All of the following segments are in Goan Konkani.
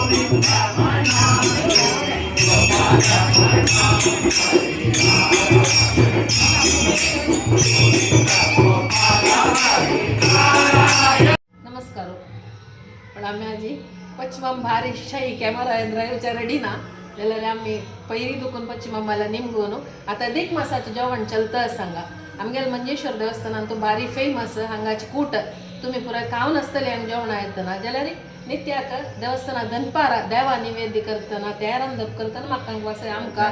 नमस्कार. पण आम्ही आजी पश्चिमम भारी शाही कॅमेरा ड्रायव्हरच्या रेडी ना जाल्यार आमी पयली दुखून पश्चिममाला निमगून आतां अधिक मासाचें जेवण चलता सांगा. आमगेले मंजेश्वर देवस्थानान तो भारी फेमस हांगाची कूट तुमी पुराय खावन आसतले हांगा जेवणां येतना. जाल्यार नित्याक देवस्थाना दनपारा देवा निवेद्य करतना ते रांदप करतना म्हाका वास आमकां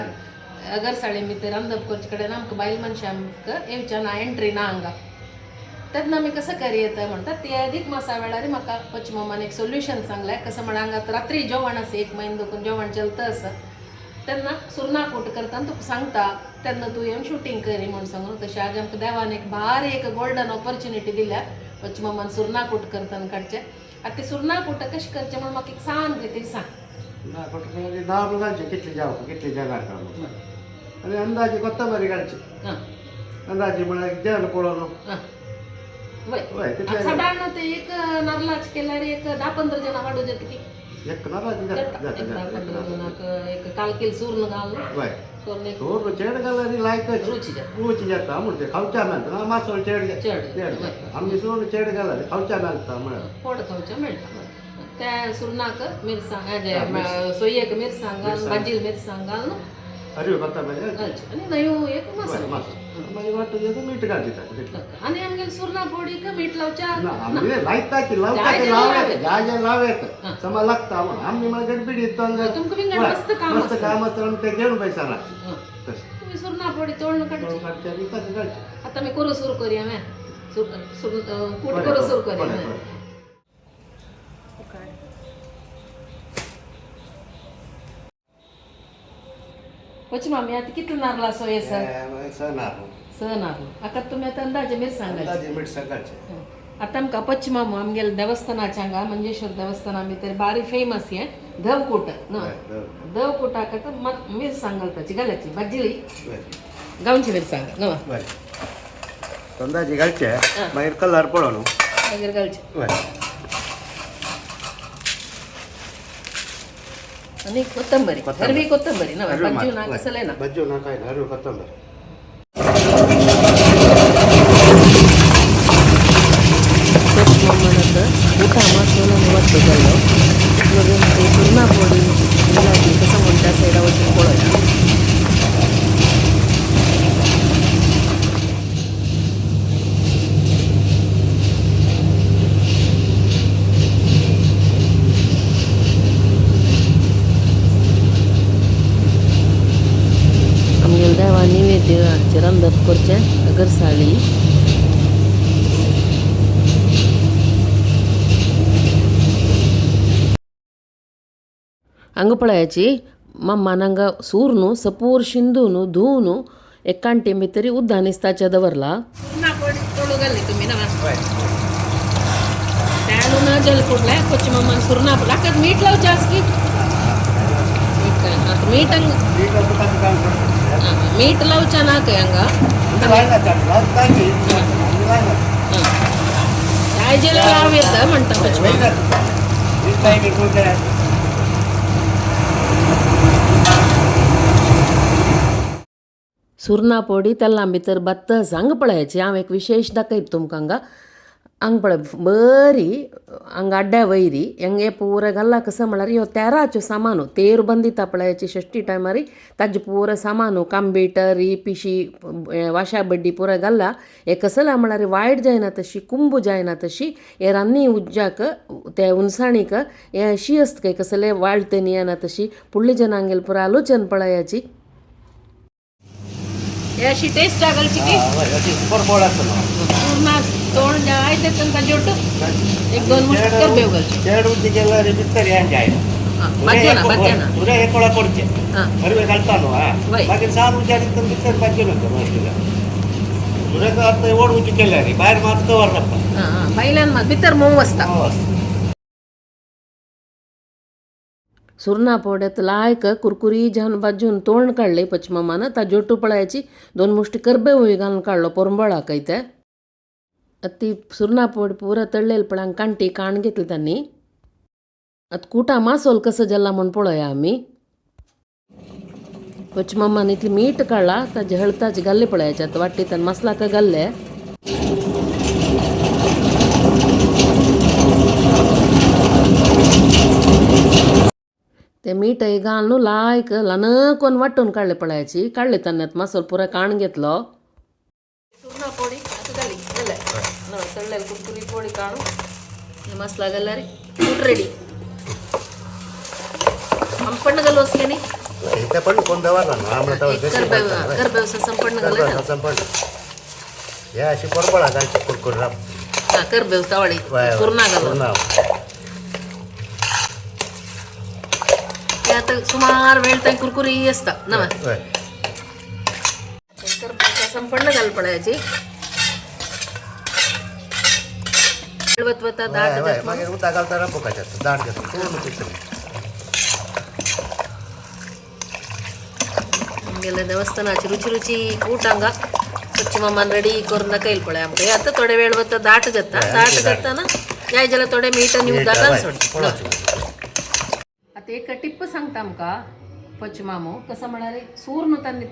अगरसाळे भितर रांदप करचे कडेन आमकां बायल मनशांक येवच्या ना, एंट्री ना हांगा. तेन्ना आमी कसं करी येता म्हणटा ते अधिक मासा वेळार म्हाका पचमामान एक सोल्युशन सांगलें. कसं म्हण हांगा रात्री जेवण आसा, एक म्हयनो दुखून जेवण चलता आसा, तेन्ना सुरना कूट करतना तुका सांगता तेन्ना तूं येवन शुटींग करी म्हूण सांगून. तशें आज आमकां देवान एक भारी एक गोल्डन ऑपॉर्च्युनिटी दिल्या पचमामान सुरना कूट करतना काडचें. आतां ते सुरना कूट कशें करचें म्हूण म्हाका एक सांग रे, तरी सांग. ना म्हणजे नारळ घालचे कितले जाव कितले जगार काडून आनी अंदाजे कोत्तंबरी घालची. अंदाजे म्हळ्यार जेवण पळोवन. हां वय. वय तितले. सादारण ते एक नारळाचे केल्यार एक 10-15 जणां वाडू जाता की? एक नारळाचे जाता. जाता. एक जाता. 10-15 जाता. जणांक एक काल कील सूर्ण घालून वय. सूर्ण एक चूर्ण चेड घाल्यार लायकच. रुची जाता. रुची जाता म्हणजे खावच्या मेळटा मासोळ चेड. चड. चेड जाता आमगे चूर्ण चेड घाल्यार खावच्या मेळटा म्हळ्यार. पोट खावचें मेळटा त्या सुरणाक मिरसांग हा, सोयेक मिरसांग घालून. मिरसांग. भाजील मिरसांग घालून. हरवी कोत्तंबरी घालची. घालची आनी न्हंयो एक मसालो. मासो मागीर वांटू जाता मीठ घालची ताका तितलें. आनी आमगेले सुरना पोडीक मीठ लावच्या? ना, आमगे लायताची लावता जाय ते जाय लाव लाव येता जाय जाय लाव येता समज लागता म्हणून आमगे म्हळ्यार गडबडी तुमकां विंगड मस्त काम मस्त आसता. काम आसता आनी ते घेवन पैसा तशें. तुमी सुरना पोडी तोळून काडची. काडचे आनी ताका घालचें. आतां आमी करूं सुरू करुया मे कूट बरें, करूं सुरू बरें, करुया. बरें, बरें. पची मामी, आतां कितले नारला सोय आसा? हे, स नारळ. स नारळ. आतां तुमी आतां अंदाजे मिरसांग घालची. अंदाजे मिरसांग घालचें. आतां आमकां पश्चिमामू आमगेले देवस्थानाच्या हांगा मंजेश्वर देवस्थाना भितर बारी फेमस हें धवकूट न्हू? हय, धव. धवकुटाक आतां मिरसांग घालपाची घालाची भाजली बरें. गांवची मिरसांग न्हू? बरें, अंदाजे घालचे मागीर कलर पळोवन. मागीर घालची. बरें. आनी कोथंबरी. कोथंबरी. हरवी कोथंबरी ना? हरवी. भाजू ना? मात. कसलें ना? भाजू ना, काय ना, हरवी कोथंबरी. म्हणत ऊಟ मसालो वत्त जालो. मगीर ते सुरना पोडी घालची कसं म्हणटा सायडा वचून पळोवया. आमगेले देवा निवेद्याचें रांदप करचें अगरसाळी. हांगा पळयाची मम्मान हांगा सूर सपूर शिंदून धुवन एक कांटे भितर उद्दान निस्ताचें दवरला. तोडू घाल्ली तुमी ना? ना जल कुठलाय कोची मम्मान सुरना आतां मीठ लावचें आसा की मीठ काय आतां मीठ हांगा? मीठ आतां ताका काम करता. मीठ लावचें ना खंय हांगा? लायना, लायना, लायना. जाय जाल्यार लाव येता म्हणटा कोची मम्मा. मीठ लायली कुठे? सुरना पोडी तेल्ला भितर बात्त आसा. हांगा पळयाची हांव एक विशेश दाखयता तुमकां. हांगा हांगा पळय बरी हांगा आड्ड्या वयरी हांगा पुरा घाल्ला. कसो म्हळ्यार ह्यो तेराच्यो सामानो तेर बंदिता पळयाची षष्टी टायमार ताजें पुरा सामानो कांबीटरी पिशी वाशा बड्डी पुरा घाल्ला. हे कसला म्हळ्यार वायट जायना तशी कुंभ जायना तशी हे रान्नी उज्जाक ते हुनसाणीक हे अशी आसता काय कसले वाळटेन येना तशी फुडले जनांगेल पुरा आलोचन पळयाची. हे अशी टेस्ट घालची की सुपर बोळ आसता. पूर्ण तोंड जाय ते तांकां जोट एक दोन मुष्टी करबेव घालचे. चेड उज्जी केल्यार भितर हें जायना. भाजयो ना, भाजयो ना. सुरे एकोळा पडचे. हरवे घालता न्हू. वय. मागीर सार उज्या भितर भितर भाजयो न्हू मोस्टली. सुरेक आतां ओड उज्जी केल्यार भायर मात कवर जाता. हां हां भायल्यान मात भितर मोव आसता. सुरना पोड्यात लायक कुरकुरी जावन भाजून तोंड काडले पचमामान. ताजोटू पळयाची दोन मुष्टी करबेव घालून काडलो पोरंबळाक ते. ती सुरना पोड पुरा तळलेले पळय कांटी काण घेतली त्यांनी. आतां कुटा मासोल कसो जाला म्हूण पळोवया आमी. पचमामान इतली मीठ काडला ताजे हळताचे घाल्ले पळयाचे आतां वाट्टीत मसलाक घाल्ले. ते मीठ घालून लायक ल्हान वांटून काडले पळयाची काडले तान्यात मसालो पुरा काण घेतलो. सुरना पोडी आतां घाली जालें तळ्ळेले कुरकुरी पोडी काडून मसाला घाल्यार कूट रेडी. संपन्न घालू असले न्ही. ते पण कोण दवरला ना आमला तवर करबेव करबेव संपन्न घालू. संपन्न हे अशी परबळा घालची कुरकुर. हा करबेव तावळी सुरना घालून ते आतां सुमार वेळ थंय कुरकुरी आसता ना. करबेव संपन्न घाल पळयाची वत वता दाट. मागीर उदक घालता रपोकाचे आसता दाट घेता पूर्ण पिकतलें. आमगेले देवस्थानाची रुची रुची कूट हांगा पच्ची मामान रेडी करून दाखयल पळय आमकां. आतां थोडे वेळ वता दाट जाता. दाट जाताना जाय जाल्यार थोडे मीठ आनी उदक घाल सोड. आतां एक टिप्प सांगता आमकां पचमामो कसो म्हळ्यार सूर्ण तांणी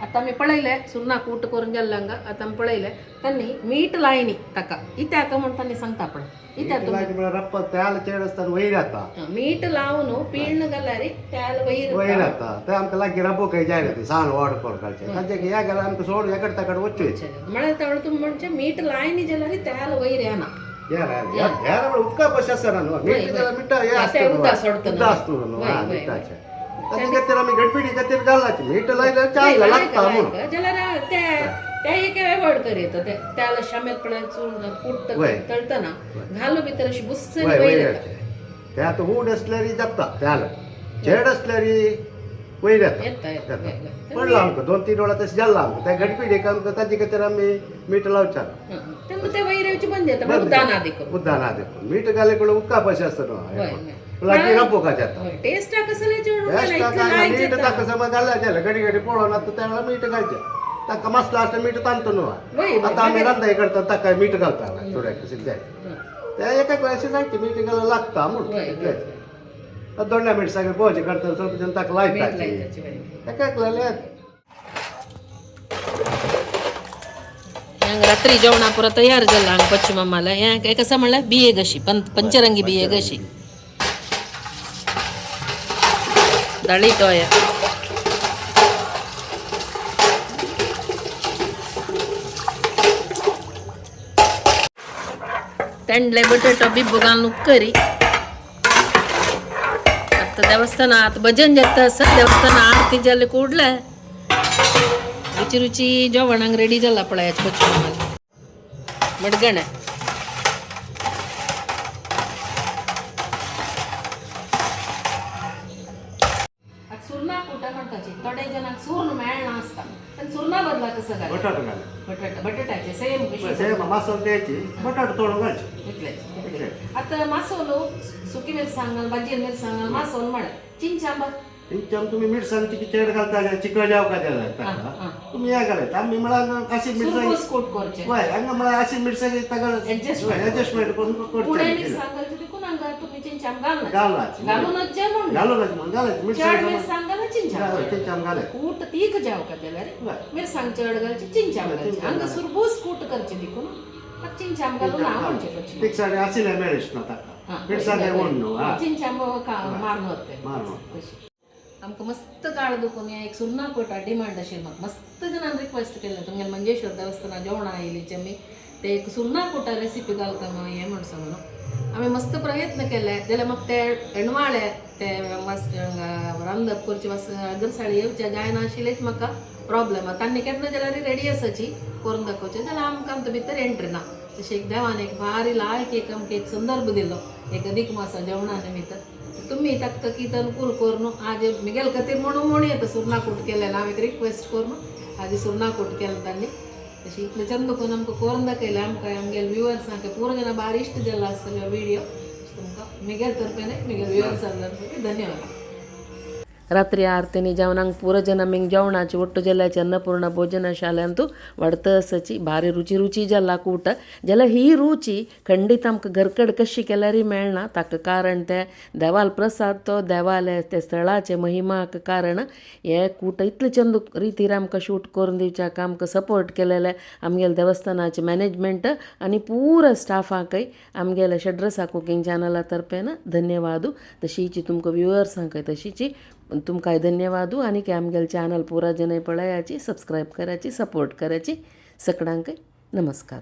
आतां आमी पळयलें सुरना कूट करून जाल्लें हांगा. आतां आमी पळयलें तांणी मीठ लायनी ताका इत्याक म्हूण तांणी सांगता पळय इत्याक तुमी. रप्प तेल चेड आसतना वयर येता. मीठ लावन पीळण घाल्यार तेल वयर वयर येता ते आमकां लागीं रपोक जायना ते सान वाड करून घालचें तांचे ह्या गेल्यार आमकां सोड हेकड ताकड वच्चें. म्हळ्यार तावळ तुमी म्हणजे मीठ लायनी जाल्यार तेल वयर येना. येना उदका कशें आसना न्हू मीठ जाल्यार मिठा हें आसता उदक सोडटा उदक आसता न्हू. हा मिठाचें ताचे खातीर आमी गडपिडी खातीर घालनाची मीठ लायल्यार चार लागता म्हणून. जाल्यार ते ते एक एवॉयड कर येता ते त्याला शामेत पळय चूर्ण कूट तळटना घालो भितर अशी बुस्सरी वयर येता. ते आतां हूड आसल्यार जाता त्याला चेड आसल्यार वयर येता. येता. पडला आमकां 2-3 वेळा तशें जाल्लां आमकां त्या गडपिडीक आमकां ताजे खातीर आमी मीठ लावचें. तेन्ना ते वयर येवची बंद जाता उद्दान देखून. उद्दान देखून मीठ घाले कडेन उदका पयशे आसता न्हू लागीं रपोकाचें येता. टेस्टाक कसलें टेस्टाक मीठ ताका समज घालचें जाल्यार घडी घडी पळोवन आतां त्या वेळार मीठ घालचें ताका मसलो आसता मीठ तांतो न्हू. आतां आमी रांदाय करता ताका मीठ घालता थोड्या कशें जाय ते एका अशें जायचे मीठ घाल्यार लागता म्हणून इतलेंच. आतां दोंड्या मिरसांगे भोजे करता ಸ್ವಲ್ಪ जन ताका लायता एका एकल्याले. हांगा रात्री जेवणा पुरा तयार जाला हांगा पच्ची मामाला. हें कसं म्हणल्यार बिये कशी पंचरंगी बिये कशी दाळी तोया. तेंडले बटाटो बिब्बो घालून करी. आतां देवस्थान आतां भजन जाता आसा देवस्थान आरती जाले कुडले रुची रुची जेवणाक रेडी जाला पळयाच पच्ची मामाला मडगणें. आतां सुरना कुटा म्हणपाची थोडे जणांक सूर्ण मेळना आसता पण सुरना बदला कसं घाल बटाटो घाल. बटाटा बटाट्याचे सेम. सेम मासोल द्यायची बटाटो तोडून घालचे. इतलेच. आतां मासोल सुकी मिरसांग भाजी मिरसांग मासोल म्हळ्यार चिंचांबा. चिंचाम तुम्ही मिरसांगची चेड घालता चिकन जाव का जाल्यार तुमी हें घालायता आमी म्हळ्यार अशी मिरसांग सुरबूस कूट करचें. हय हांगा म्हळ्यार अशी मिरसांग ताका Adjustment. Adjustment करून पुणे करचें. मिरसांग घालचे देखून हांगा तुमी चिंचाम घालना. घालनाची. घालूनच जे म्हणून घालूनच म्हणून घालायची चड मिरसांग मिरसांग घाला चिंचाम चिंचाम घालायची. कूट तीख जाव का जाल्यार मिरसांग चड घालची चिंचाम घालची हांगा सुरबूस कूट करचे देखून चिंचाम घालून ना म्हणचे पच्ची. तिकसाणी आशिल्लें मेळच ना ताका मिरसांग म्हूण न्हू. चिंचाम मारून वता. मारून. आमकां मस्त काळ दुखून ह्या एक सुरना कोटा डिमांड आशिल्ली म्हाका मस्त जणान रिक्वेस्ट केल्लें तुमगेले मंजेश्वर देवस्थाना जेवणां आयिल्लीं आमी ते एक सुरना कोटा रेसिपी घालता हें म्हण सांगून आमी मस्त प्रयत्न केले जाल्यार म्हाका ते एणवाळे ते रांदप करचे वास अगरसाळी येवचे जायना आशिल्लेच म्हाका प्रॉब्लेम. तांणी केन्ना जाल्यार रेडी आसाची करून दाखोवचें जाल्यार आमकां आमच्या भितर एंट्री ना. तशें एक देवान एक भारी लायक एक आमकां एक संदर्भ दिलो एक अधिक मासा जेवणा निमित्त तुम्ही तकतकीत अनुकूल करून आज मिगेल खातीर म्हणून म्हणू येता सुरना कूट केलेलं हांव एक रिक्वेस्ट करून आज सुरना कूट केलें तांणी तशी इतलें चंद करून आमकां करून दाखयलें आमकां आमगेले व्युवर्सांक पुरो जाणां भारी इश्ट जाल्लो आसतलो व्हिडियो. तुमकां मिगेल तर्फेन मिगेल व्युवर्सां तर्फे धन्यवाद. रात्री आरतीनी जेवणाक पुरो जन आमी जेवणाची ಒಟ್ಟು ಜಲ್ಲಾಚಿ ಅನ್ನಪೂರ್ಣ ಭೋಜನ ಶಾಲೆ ಅಂತೂ वाडत भारी रुची रुची जाला कूट जाल्यार ही रुची खंडीत आमकां घरकड कशी केल्यारय मेळना. ताका कारण ते देवाल प्रसाद तो देवाले ते स्थळाचे महिमाक कारण हे कूट इतले चंद रितीर आमकां शूट करून दिवच्याक आमकां सपोर्ट केलेले आमगेले देवस्थानाचे मॅनेजमेंट आनी पुरो स्टाफाकय आमगेले षड्रसा कुकींग चॅनला तर्फेन धन्यवाद. तशीच तुमकां व्युअर्सांकय तशीच तुमकांय धन्यवाद. आनी आमगेले चॅनल पुरा जन पळयाची, सबस्क्रायब करायची, सपोर्ट करायची. सगळ्यांकय नमस्कार.